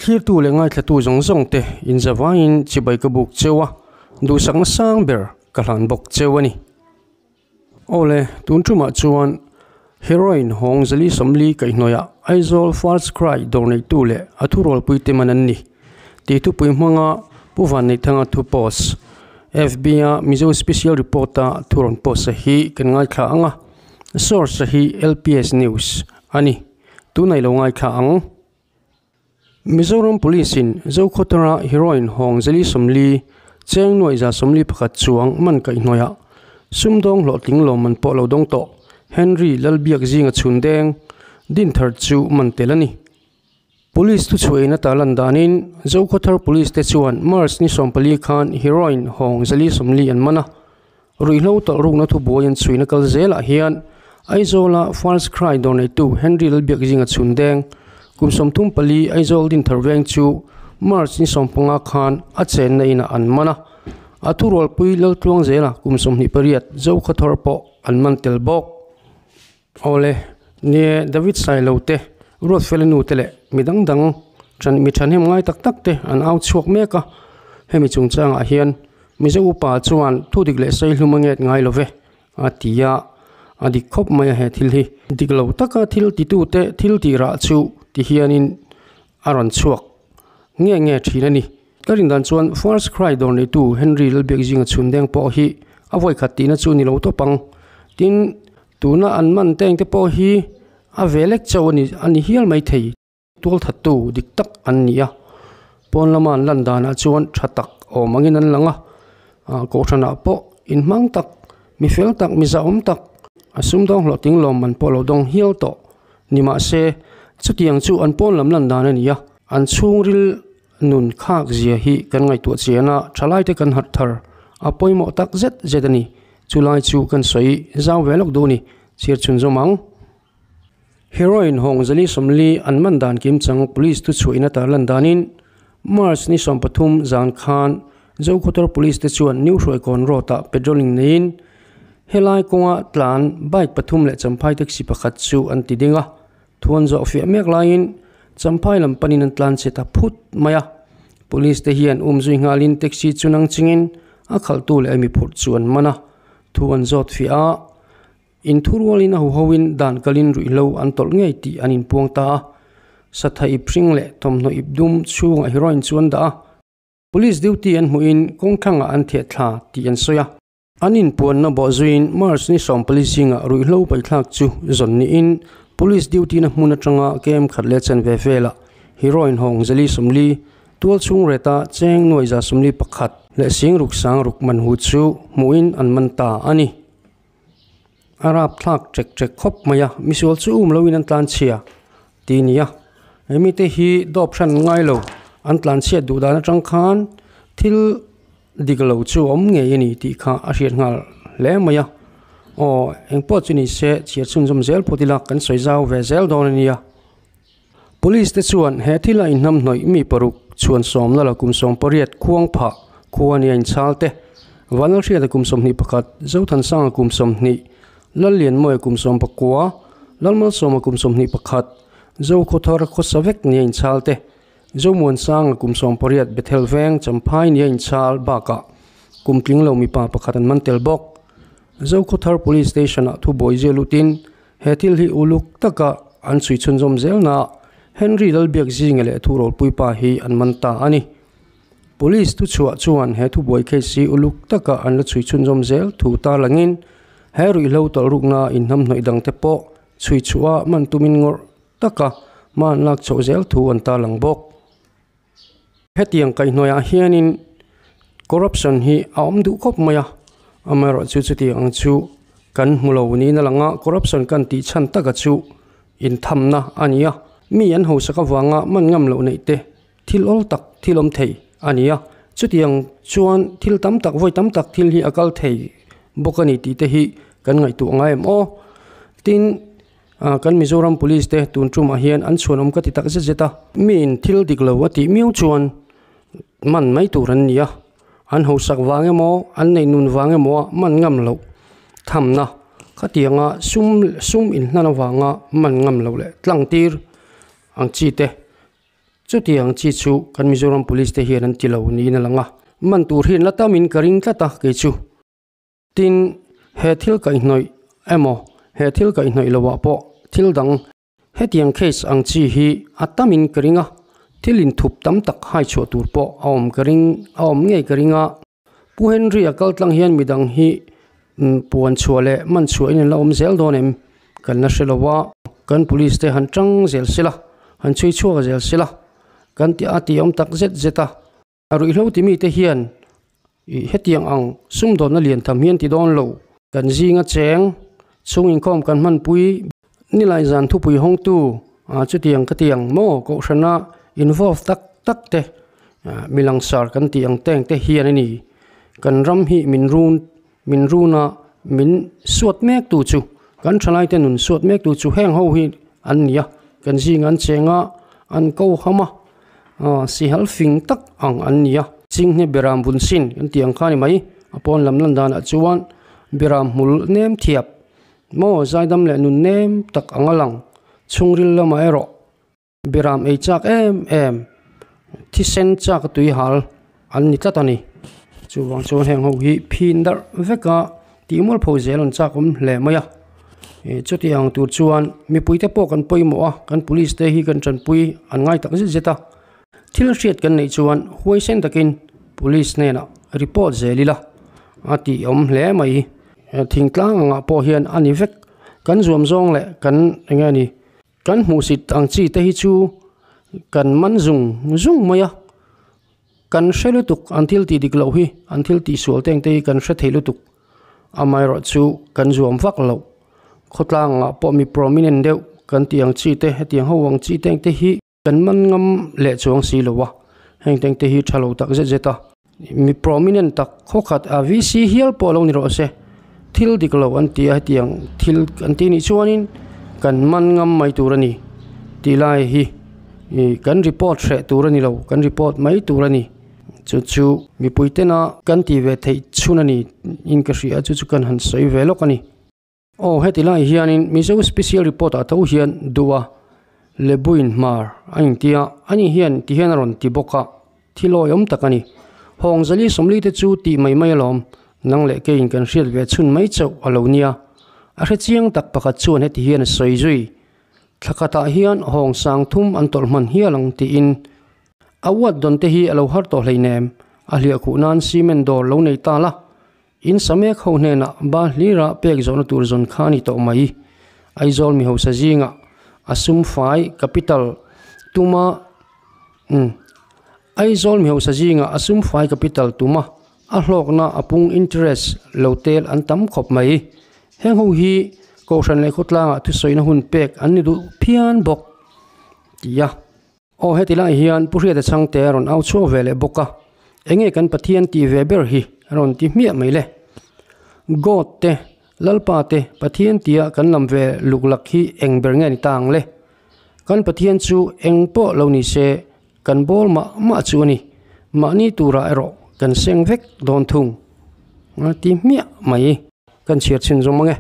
Thlirtu leh ngaithlatu zawng zawng te inzavaiin chibai ka buk cheu a, duhsakna sang ber ka hlan bawk cheu a ni. Awle, tun tumah chuan heroin hawng zali sawmli kaihhnawihah Aizawl First Cry dawr neihtu leh a thurualpui te man an ni tih thupui hmanga Pu Vanneihthanga thu post FB-a Mizo Special Report-a thu rawn post a hi kan ngaithla ang a, source hi LPS News a ni. Tunah i lo ngaithla ang. Mizoram Police in Zokhawthara heroin hawng zali 40 cheng nuaih 141 chuang man kaihhnawihah sumdawng hlawhtling lawmman pawh lo dawng tawh Henry Lalbiak zinga chhun deng Dinthar chu man tel a ni. Police thuchhuahin a tarlan danin Zokhawthar Police te chuan March ni 14 khan heroin hawng 140 an man a, Ruihhlo tawlh rukna thubuai an chhuina kal zelah hian Aizawla First Cry dawr neitu Henry Lalbiakzinga chhun deng kum 34 Aizawl Dinthar veng chu March ni 15 khan a chenna inah an man a, a thurualpui Laltluang zela kum 28 Zokhawthar pawh an man tel bawk. Awle, nie David Sailo te, Ruatfela nu te leh mi dang dang than mi thahnem ngai tak tak te an au chhuak mek a, hemi chungchangah hian Mizo upa chuan thu dik leh sei hlum a nget ngai lo ve a ti a, a dik khawp mai a he thil hi. Dik lo taka thil titute thil tirah chu ti hianin a rawn chhuak nge nge thin a ni. Ka rin dan chuan First Cry dawr neitu Henry Lalbiakzinga chhundeng pawh hi a vawikhat tihna chu ni lo tawp ang. Tin, tuna an man teng te pawh hi a ve lek chauh a ni a ni hial mai thei. Tualthattu dik tak an ni a, pawn lama an lan danah chuan tha tak awm angin an lang a, kohhranah pawh inhmang tak, mi fel tak, mi zahawm tak, a sumdawng hlawhtling lawmman pawh lo dawng hial tawh ni mahse chutiang chu an pawn lam lan dan a ni a, an chhungril nun khak zia hi kan ngaihtuah chian a, thalai te kan harh thar a pawimawh tak zet zet a ni. Chulai chu kan sawi zau ve lawk duh a ni, chhiar chhun zawm ang. Heroin hawng 140 an man dan kim chang police thu chhuahina tarlan danin March ni 13 zan khan Zokhawthar police te chuan New Hruaikawn road ah patrolling neiin helai kawnga tlan bike pathum leh Champhai taxi pakhat chu an ti ding a, Thuan zawh fiah mek laiin Champhai lam panin an tlan che ta phut mai a, Police te hian umzui nghalin taxi chu nang chingin a khalhtu leh a mi phurh chu an man a, thu an zawt fiah a, inthurualin a huhoin dan kalin ruihhlo an tawlh ngei tih an inpuang ta a, satha ip hring leh thawmhnaw ip dum chhungah heroin chu an dah a, Police duty an hmuhin kawngthlangah an theh thla tih an sawi a. An inpuanna bawhzuiin March ni 14 zingah ruihhlo paithlak chu zawn niin Police duty-na hmun atanga KM khat leh chanve velah heroin hawng 140, tual chhung reta cheng nuai 141 leh sing ruk sang ruk man hu chu hmuhin an man ta a ni. A rapthlak ṭek ṭek khawp mai a, misual chu um loin an tlanchhia ti nia. He mite hi dawp hran ngai lo, an tlanchhiat duh dan atang khan thil Dik lo chu awm ngei a ni tih kha a hriat nghal hle mai a. Aw, eng pawh chu ni se, chhiar chhunzawm zel phawt ila kan sawi zau ve zel dawn a nia. Police te chuan he thila inhnamhnawih mi paruk chhuan sawmna la kum 18 khuang phah khua nia inchhal te, Vanlalhriata kum 21, Zothansanga kum 20, Lallianmawia kum 19, Lalmalsawma kum 21, Zokhawthar khawsa vek nia inchhal te, Zomuansanga kum 18 Bethel veng Champhai nia inchhal bakah kum tling lo mipa pakhat an man tel bawk. Zokhawthar Police Station-ah thubuai zia lutin he thil hi uluk taka an chhui chhunzawm zelnaah Henry Lalbiakzinga leh thurawlpuipa hi an man ta a ni. Police thuchhuah chuan he thubuai case hi uluk taka an la chhui chhunzawm zel thu tarlangin he ruihhlo tawlhrukna inhnamhnawih dangte pawh chhui chhuah man tumin ngawrh taka hma an lak chhoh zel thu an tarlang bawk. Hetiang kaihhnuaiah hianin corruption hi a awm duh khawp mai a, amaherawh chu chutiang ang chu kan hmu lo niin a lang a, corruption kan tih chhan taka chu inthamna a ni a, mi an hausak avanga man ngam loh neih te thil awl tak thil awm thei a ni a, chutiang chuan thil tam tak vawi tam tak thil hi a kal thei bawk a ni tih te hi kan ngaihtuah ngai em aw. Tin. Kan Mizoram Police te tun tumah hian an chhuanawm ka ti tak zet zet a, miin thil dik lo a tih miau chuan man mai tur an ni a, an hausak vang emaw an neih nun vang emaw a man ngam loh thamna khatianga sum sum inhlan avanga man ngam loh leh tlang tir ang chi te. Chutiang chi chu kan Mizoram Police te hian an ti lo niin a lang a, man tur hian la tamin ka ring tlat a kei chu. Tin, he thil kaihhnawih emaw he thil kaihhnawih loah pawh thil dang hetiang case ang chi hi a tamin ka ring a, thil inthup tam tak hai chhuah tur pawh a awm ka ring a awm ngei ka ring a. Pu Henry a kal tlang hian midang hi puan chhuah leh man chhuah in an la awm zel dawn em? Kan la hre lo a, kan police te han tang zel sela, han chhui chhuak zel sela, kan ti a ti awm tak zet zet a. A ruihhlo ti mite hian ih hetiang ang sumdawnna lian tham hian ti dawn lo. Kan zinga cheng chhung inkhawm kan hmanpui nilai zan thupui hawngtu ah chutiang ka ti ang maw kohhrana involve tak tak te mi langsar kan tih ang teng te hian a ni. Kan ram hi min run min runa min suat mek tu chu kan thalai te nun suat mek tu chu heng ho hi an ni a kan zinga an cheng a an ko ham a aw sihal fing tak ang an ni a chinghne beram vun sin kan tih ang kha a ni mai a pawn lam lan danah chuan beram hmul nem thiap maw zaidam leh nun nem tak ang a lang chhungril lamah erawh. Beram ei chak em em, thisen chak a tui hal an ni tlat a ni. Chuvang chuan heng ho hi phin darh vek a tih mual pho zel an chak awm hle mai a. Chuti ang tur chuan mipui te pawh kan pawimawh a, kan police te hi kan tanpui an ngai tak zet zet a. Thil hriat kan neih chuan huaisen takin police hnenah report zel ila a tih awm hle mai. Thingtlang angah pawh hian a ni vek, kan zuam zawng leh kan eng nge ni. Kan hmuhsit ang chi te hi chu kan man zung zung mai a, kan hre lutuk an thil tih dik loh hi, an thil tih sual te ang te hi kan hre thei lutuk. Amaherawh chu kan zuam vak loh. Khawtlang ah pawh mi prominent deuh kan tih ang chi te, hetiang ho ang chi te ang te hi kan man ngam leh chuang si lo a, heng te ang te hi tha lo tak zet zet a. Mi prominent tak khawkhat a VC hial pawh lo ni rawh se, thil dik lo an ti a hetiang thil an tih nih chuanin kan man ngam mai tur a ni tih lai hi ih kan report hreh tur a ni lo, kan report mai tur a ni. Chu chu mipui tena kan tih ve theih chhun a ni in ka hria chu chu kan han sawi ve lawk a ni. Aw heti lai hianin Mizo Special Report ah tho hian duh a, Lebuin hmar a inti a, ani hian ti hian a rawn ti bawk a, thil awihawm tak a ni. Hawng Zali Sawmli te chu tih mai mai alawm, nang leh keiin kan hriat ve chhun mai chauh a lo nia. A hre chiang tak pakhat chuan heti hian a sawi zui, Thla khatah hian hawng sang thum an tawlh hman hial ang tiin a uat dawn te hi a lo har tawh hleinem, a hliahkhuh nan cement dawr lo nei ta la, In samek ho hnenah ba hlira pek zawhna tur zawn kha a ni tawh mai. Aizawl mi hausa zingah a sum fai capital tuma umm Aizawl mi hausa zingah a sum fai capital tuma a hlawkna a pung interest lo tel an tam khawp mai. Heng ho hi Kohhran leh khawtlangah thusawina hun pek an ni duh phian bawk ti a. Aw heti lai hian Pu Hriata chhangte a rawn au chhuak ve leh bawk a, enge kan Pathian tih ve ber hi a rawn ti hmiah mai le. God te, Lalpa te, Pathian tia kan lam ve luk lak hi eng ber nge ni ta ang le? Kan Pathian chu eng pawh lo ni se kan bawl mah mah chu a ni, mahni turah erawh kan seng vek dawn thung a ti hmiah mai. Kan chhiar chhin zawng mang e.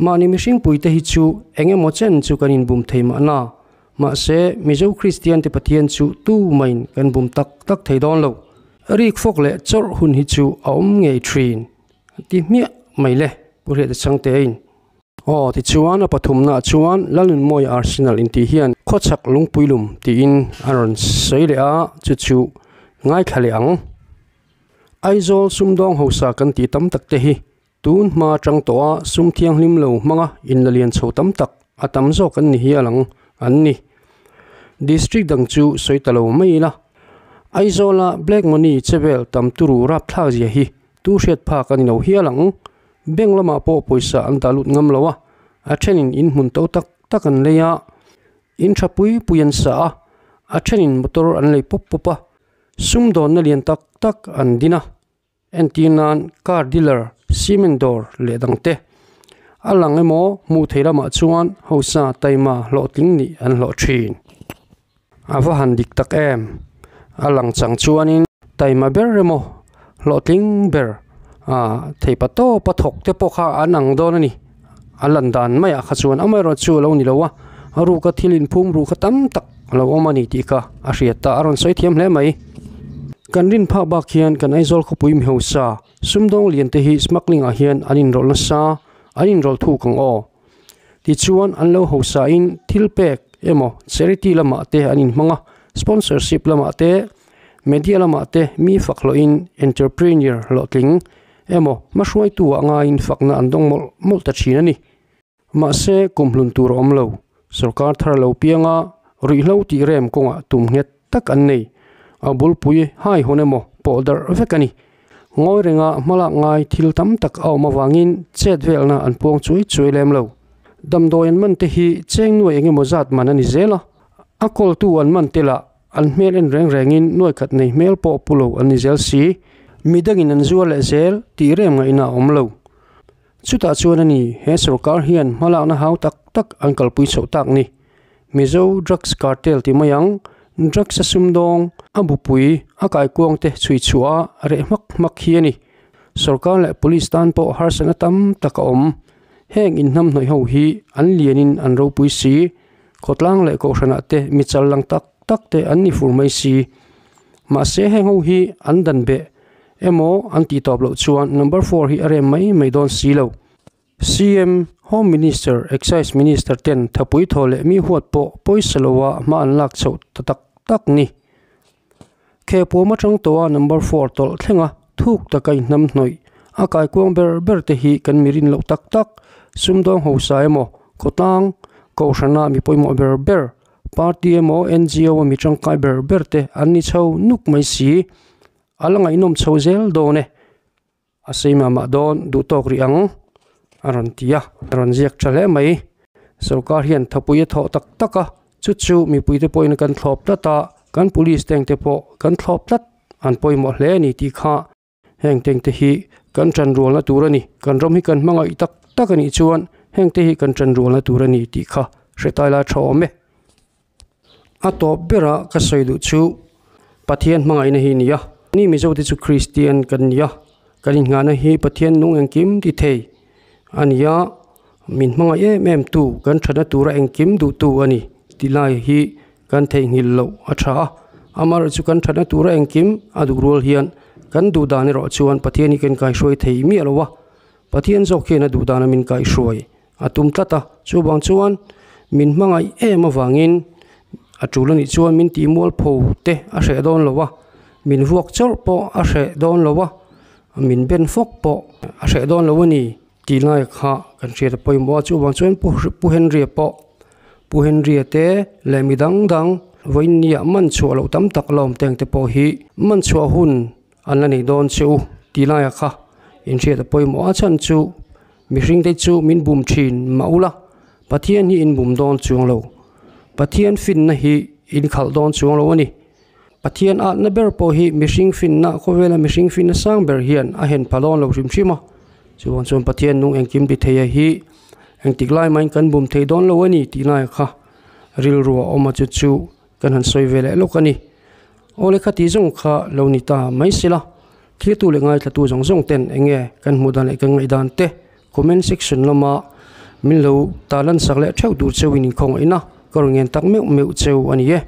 Mahni mihring puite hi chu eng emaw chen chu kan inbum thei mahna Mahse, Mizo Kristiante Pathian chu tu main kan bum tak tak thei dawn lo. Rik fawk leh chawrh hun hi chu a awm ngei thin a ti hmiah mai le, Pu Hriata Changtein. Aw, tichuan a pathumnaah chuan Lalnunmawia Arsenal intih hian khawchhak lungpuilum tiin a rawn sawi leh a, chu chu ngaithla leh ang. Aizawl sumdawng hausa kan tih tam tak te hi Tun hma atang tawh a sum thianghlim lo hmanga inla lian chho tam tak a tam zawk an ni hi a lang an ni. District dang chu sawi ta lo mai ila. Aizawla black money che vel tam turu rapthlak zia hi tu hriat phak a ni lo hial ang. Bank lamah pawh pawisa an dah lut ngam lo a, a thenin in hmun to tak tak an lei a, in tha pui pui an sa a, a thenin motor an lei pawp pawp a, sumdawnna lian tak tak an din a. Entir nan car dealer, cement dawr leh dang te a lang emaw hmuh theih lamah chuan hausa taima hlawhtling nih an hlawh thin. A va han dik tak em? A lang chang chuanin taima ber emaw hlawhtling ber a theipa tawpa thawk te pawh kha an ang dawn a ni. A lan dan maiah kha chuan amaherawhchu a lo ni lo a, a ruka thil inphum ruh kha tam tak. a lo awm a ni tih kha a hriat ta a rawn sawi thiam hle mai. Kan rin phak bak hian kan Aizawl khawpui mihausa sumdawng lian te hi smuggling ah hian an inrawlh nasa an inrawlh thuk ang aw. Tichuan an lo hausa in thil pek emaw charity lamah te an inhmang a, sponsorship lamah te media lamah te mi fak hlawhin entrepreneur hlawhtling emaw hmahruaitu ah ngaiin fakna an dawng mawlh mawlh ta thin a ni. Mahse, kum hlun tur a awm lo. Sorkar thar lo pianga ruihhlo tih rem kawngah tum nghet tak an nei. A bulpui hai hawn emaw pawh darh vek a ni. Ngawi renga hmalak ngai thil tam tak a awm avangin chet velna an puang chuai chuai lem lo. Damdawi an man te hi cheng nuai eng emaw zat man a ni zel a. A kawltu an man te lah an hmel en reng rengin nuai khat nei hmel pawh pu lo an ni zel si. Midangin an zuar leh zel tih rem ngaihna a awm lo. Chutah chuan a ni, he sorkar hian hmalakna hau tak tak an kalpui chhoh tak ni. Mizo drugs cartel ti mai ang, drugs a sumdawng, a bupui, a kaikuang te chhui chhuah a reh hmak hmak hi a ni. Sorkar leh police tan pawh harsatna tam tak a awm. Heng inhnamhnawih ho hi an lianin an ropui si, khawtlang leh kohhranah te mi chal lang tak tak te an ni fur mai si. Mahse heng ho hi an dan beh Emaw an tih tawp loh chuan number four hi a rem mai mai dawn si lo. CM, Home Minister, Excise Minister ten thapui thaw leh mi huat pawh pawisa loa hma an lak chhoh ta tak tak ni. Khehpuam atang tawha number four tawlh thlenga thuk taka inhnam hnawih a kaikuang ber ber te hi kan mi rin loh tak tak, sumdawng hausa emaw, khawtlang, kohhrana mi pawimawh ber ber, party emaw NGO a mi tangkai ber ber te an ni chho nuk mai si. A la ngaihnawm chho zel dawn e, a sei mah mah dawn duh tawk rih ang a rawn ti a, a rawn ziak tha hle mai. Sorkar hian thapui a thawh tak tak a, chu chu mipuite pawhin kan thlawp tlat a, kan police tengte pawh kan thlawp tlat an pawimawh hle a ni tih kha heng tengte hi kan tanrualna tur a ni, kan ram hi kan hmangaih tak tak a nih chuan hengte hi kan tanrualna tur a ni tih kha hre tai la tha awm e. A tawp berah ka sawi duh chu Pathian hmangaihna hi a ni a, ni Mizo te chu Kristian kan ni a, kan inngahna hi Pathian nung engkim ti thei a ni a, min hmangaih em em tu kan thatna tura engkim duh tu a ni tih lai hi kan theihnghilh loh a tha a, amaherawhchu chu kan thatna tura engkim a duh rual hian kan duh dan erawh chuan Pathian hi kan kaihruai thei miah lo a, Pathian zawk hian a duh dana min kaihruai A tum tlat a, chuvang chuan min hmangaih em avangin a tul anih chuan min tih mualpho te a hreh dawn lo a, min vuak chawrh pawh a hreh dawn lo a, min ben fawk pawh a hreh dawn lo a ni tih lai kha kan hriat a pawimawh a, chuvang chuan Pu Henry-a pawh Pu Henry-a te leh mi dang dang vawiinniah man chhuah loh tam tak la awm teng te pawh hi man chhuah hun an la nei dawn che u tih laia kha inhriat a pawimawh a chhan chu mihring te chu min bum thin mah ula Pathian hi in bum dawn chuang lo Pathian finna hi in khalh dawn chuang lo a ni Pathian atna ber pawh hi mihring finna khawvela mihring finna sang ber hian a hen pha dawn lo hrim hrim a chuvang chuan Pathian nung engkim ti theia hi engtik lai mahin kan bum thei dawn lo a ni tih laia kha rilru a awm a chu chu Kan han sawi ve leh lawk a ni. Aw le khati zawng kha lo ni ta mai sela, thiltu leh ngaithlatu zawng zawng ten eng nge kan hmuh dan leh kan ngaih dan te comment section lama min lo ta lan sak leh theuh tur cheu in inkhawng ahin a, ka rawn ngen tak meuh meuh cheu a ni e.